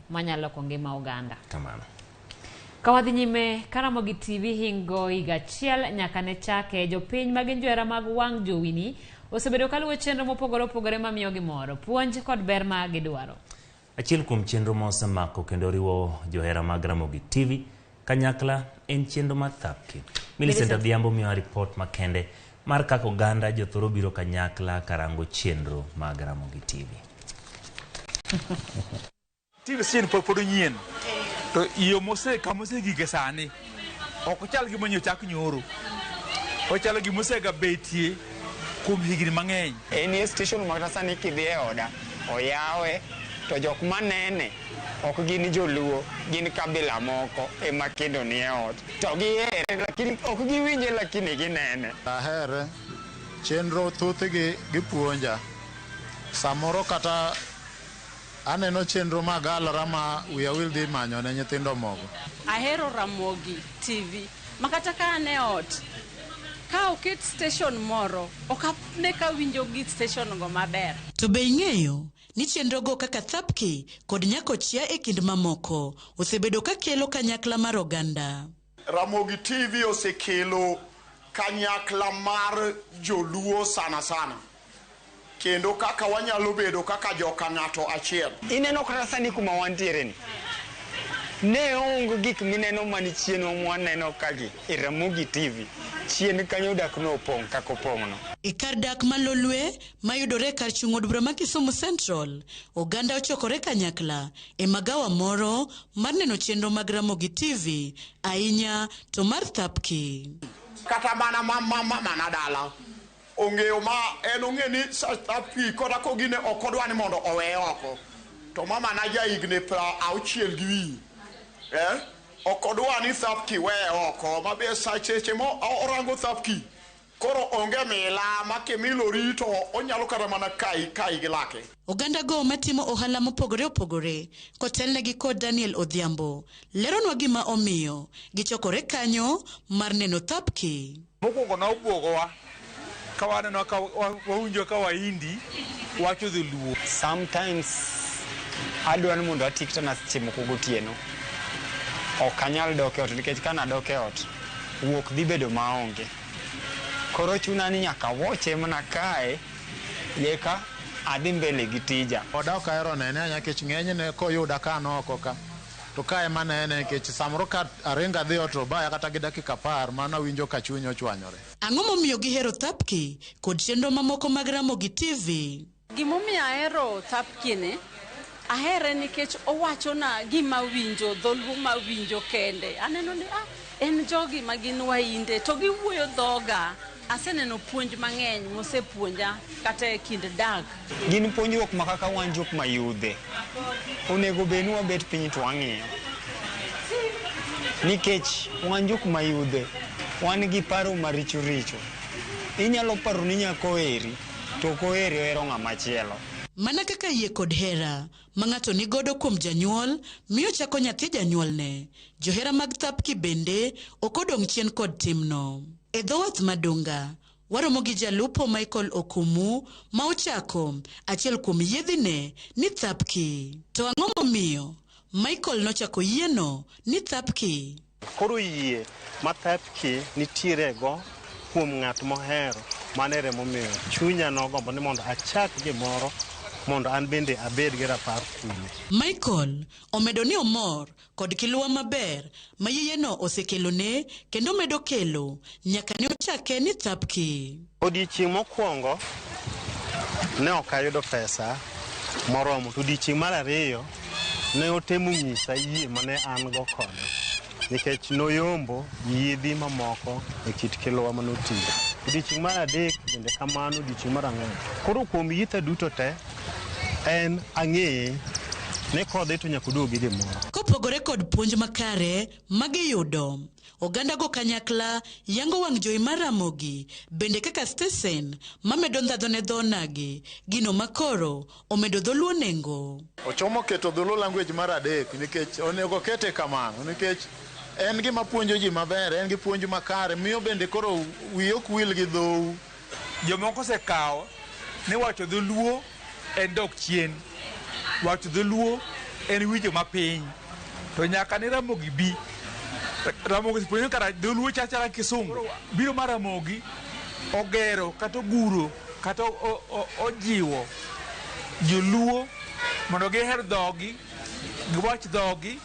manyalo loko ngima oganda. Kamano. Ka wadhi nyime, ka Ramogi TV hingo higa achiel nyaka ne chake, jopiny ma gin johera mag wang' jowini osebedo kaluwo chenro mopogore opogore mamiyogi mor, puonj kod ber ma gidwaro. Achiel kuom chenro ma osemako kendo riwo johera mag Ramogi TV kanyakla en chenro mar Thapki. Millicent Adhiambo miyowa ripot makende mar kaka oganda jothoro biro kanyakla karango chenro mag Ramogi TV. TV station pod onyien to yo mose kama osegike sani ok ochal gi manyo chak nyoro, ochalo gima osega betie kuom higni mang'eny. En e station ma kata sani kidhi e oda oyawe to jok manene ok gin joluo, gin kabila moko ema kendo nie ot to gihere lakini ok giwinje lakini ginene. Ahere, chenro thothgi gipuonja. Samoro kata aneno chenro mag alora ma wiya wil dhi manyo ne nyithindo mogo. Ahero Ramogi TV ma kata ka an e ot ka oket station moro ok ane ka awinjo gi station go maber. To be ing'eyo ni chenrogo kaka Thapki kod Nyakochia e kind mamoko osebedo ka kelo kanyakla mar oganda? Ramogi TV osekelo kanyakla mar joluo sana sana, kendo kaka wanyalo bedo kaka joka ng'ato achiel. Ineno kata sani kuma wantiere ni, ne onge gik mineno mani chienwa mwaneno kagi e Ramogi TV. Chien kanyo dak nopong' kaka opong'no. E kar dak ma Lolwe mayudore e kar chung' od bura ma Kisumu Central, oganda ochokore kanyakla e magawa moro mar neno chenro mag Ramogi TV, ahinya to mar Thapki. Kata mana mamana dala ong'eyo ma en ong'e ni Thapki kata kogine ok odwa ni mondo oweye oko. To mama na ja higni 60 gi wiyi. Ok odwa ni Thapki weye oko ma be seche mo orango Thapki koro onge mila ma kimilori to onyalo kata mana kai kai gi lake. Oganda go matimo ohala mopogore opogore kotelnegi kod Daniel Odhiambo leronwa gima omiyo gichokore kanyo mar neno Thapki. Mokwongo nobwogowa ka waneno ka wawinjo ka Wahindi wacho dholuo. Sometimes adwa ni mondo ati kata na seche moko gotieno. Ok anyal dok e ot nikech ka nadok e ot, wuok dhi bedo maonge. Koro chuna ni nyaka woche mana kae eka adhi mbele gi tija. Oda ok ahero nene ahinya nikech ng'enyne koyuda ka an oko ka to ka ema nene nikech samoro ka aringo adhi ot to obaya kata gi dakika 10 mano awinjo ka chunya ochwanyore. Ang'o momiyo gihero Thapki kod chenro mamoko mag Ramogi TV? Gimomiyo ahero Thapki ni, ahere nikech owachona gima winjo, dholuo mawinjo kende. Aneno ni en jogi ma gin Wahinde to giwuoyo dhoga. Aseneno puonj mang'eny mosepuonja kata e kind dak. Gin puonjruok ma kaka wan jok ma yudhe onego bed ni wabet piny to wang'iyo. Nikech wan jok ma yudhe wan gi paro maricho richo. Inyalo paro ni nyako oheri to ok oheri, ohero ng'ama chielo. Mana kaka yie kod hera ma ng'ato nigodo kuom janyuol miyo chako nyathi janyuolne, johera mag Thapki bende ok odong' chien kod timno. E dho wath Madunga, waromo gi jalupo Michael Okumu ma ochako achiel kuom yiedhine ni Thapki. To ang'o momiyo Michael nochako yieno ni Thapki? Koro yie ma Thapki nitiere go kuom ng'at mohero, mano ere momiyo chunya nogombo ni mondo achak gimoro mondo an bende abed gi rapar kuome. Michael omedo ni omor kod kiluwa maber ma yieno osekelone kendo medo kelo nyaka ne ochake ni Thapki. Odiechieng' mokwongo ne ok ayudo pesa moromo, to odiechieng' mar ariyo ne otemo nyisa yie mane an go kode nikech noyombo yiedhi mamoko e kit kiluwa manotiyo. Odiechieng' mar adek bende kamano, odiechieng' mar ang'wen. Koro kuom yitha duto te, en ang'eye ni kodhi to nyaka oduog gi gimoro. Kopogore kod puonj makare magiyudo, oganda go kanyakla yango wang' jowi mar Ramogi bende kaka stesen mamedo ndhadho ne dho onagi, gino makoro omedo dholuo nengo. Ochomo keto dholuo language mar adek nikech onego kete kamano nikech en gima puonjo ji maber, en gi puonj makare, miyo bende koro wiyi ok wil gi dhou. Jomoko osekawo ni wacho dholuo en dok chien. Wacho dholuo en winjo mapiny. To nyaka ne Ramogi bi. Ramogi puonjo kara dholuo chachara kisungu. Biro mar Ramogi ogero kata oguro kata ojiwo joluo mondo giher dhogi, giwach dhogi,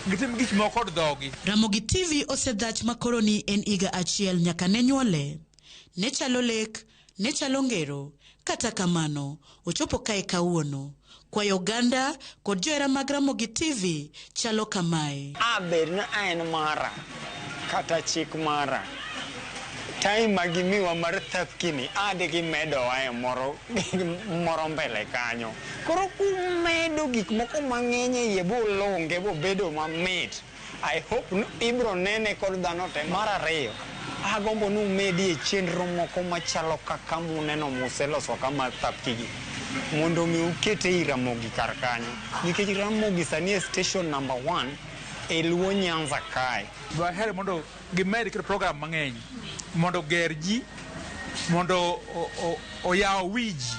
gitim gik moko kod dhogi. Ramogi TV osedhach makoro ni en higa achiel nyaka ne nyuole. Ne chalo lek, ne chalo ngero, kata kamano, ochopo kae kawuono. Kwayo oganda kod johera mag Ramogi TV chalo kamae. A bed ni en mara kata chik mara time ma gimiwa mar thapki ni ade gimedowa e moro moro mbele kanyo koro kumedo gik moko mang'eny e iye bulunge bobedo mamit I hope ni ibro nene kod dhano te. Mar ariyo, agombo ni umedie chenro moko machalo kaka muneno museloso ka mar thapki gi mondo mi ukete ei Ramogi kar kanyo nikech Ramogi sani e station number 1 e Luo Nyanza kae. Dwaher mondo gimed keto program mang'eny mondo oger ji, mondo oyaw wi ji.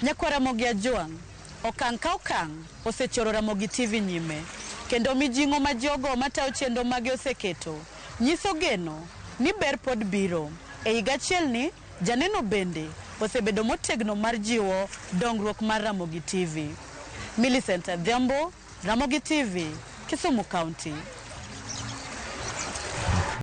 Nyakwa Ramogi Ajwang', okang' ka okang' osechoro Ramogi TV nyime, kendo mijing'o ma jogo matayo chenro mage oseketo nyiso geno ni ber pod biro. E higa achielni, Janeno bende osebedo motegno mar jiwo dongruok mar Ramogi TV. Millicent Adhiambo, Ramogi TV, Kisumu County.